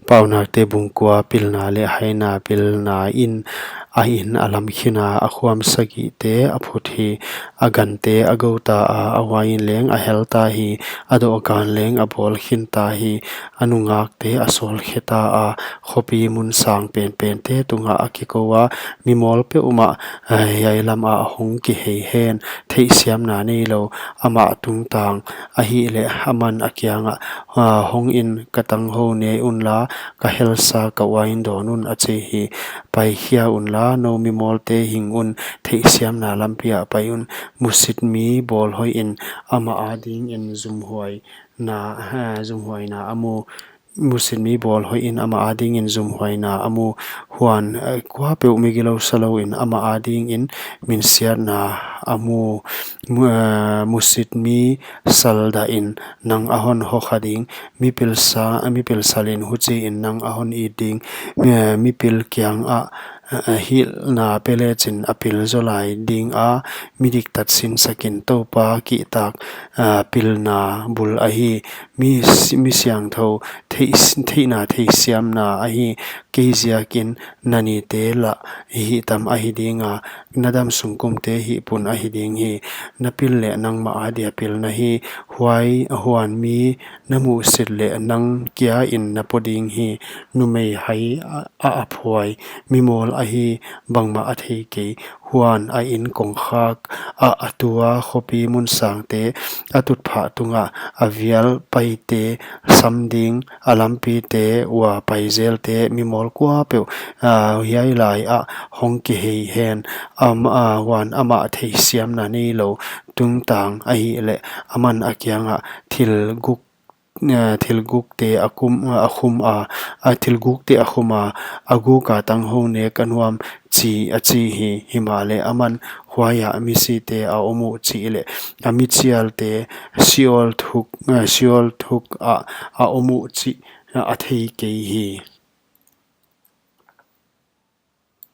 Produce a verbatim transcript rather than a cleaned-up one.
Paunakte bung kua. Pilna leh haina. Pilna in a in a lam khin a, a khuam sagihte a phut hi. A gante a gou ta a, a huaiin leng a hel ta hi. A dohkan leng a bawl khin ta hi. A nungakte a sawl khe ta a, khopi mun sang penpente tungah a kikou a. Mimawl peuhmah, eh, hiai lamah hong kihei hen, theihsiamna neilou, amah tungtang ahihleh aman a kiangah, ah, hong in, ka tanghou ne unla, ka helsa ka uain dawn un, a chi hi. Paikhia unla, nou mimawlte hing un, theihsiamna lampi ah pai un. Musit mi bawlhoihin amah adingin zumhuaina, ah, zumhuaina a mu. Musit mi bawlhoihin amah adingin zumhuaina a mu. Huan, eh, kuapeuh mi gilou salouin amah adingin minsiatna a mu. Mu-, eh, musit mi saldahin nang a hon hokha ding. Mipil sa-, mipil salin huchiin nang a hon it ding. Mi-, mipil kiangah, eh, hilhna pe lechin a pil zaw lai ding a, mi diktat sinsakin Toupa kihtak, eh, pilna bul ahi. Mi s-, mi siangthou theih-, theihna theihsiamna ahi. Kei ziakin na nite lah hihtam ahi ding a, na damsung kumte hihpun ahi ding hi. Na pil leh nangmah adia pil na hi. Huai, huan mi na muhsit leh nang kiain na po ding hi. Numei hai a, a, a phuai, mimawl ahi, bangmah a thei kei. Huan a in kongkhak ah a tu a, khopi mun sangte, a tutphah tungah a vial paite, sam ding, a lampite ua paizelte, mimawl kuapeuh, ah, hiai laiah hong kihei hen. Am-, ah, huan amah theihsiamna neilou tungtang ahihleh, aman a kiangah thil guk, eh, thil gukte a kum, a khum a, a thil gukte a khum a, a guk a tanghou nek a nuam chi, a chi hi. Himahleh aman huaiah misite a om uh chih leh, a michialte Sheol thuk, eh, Sheol thuk ah a om uh chih a thei kei hi.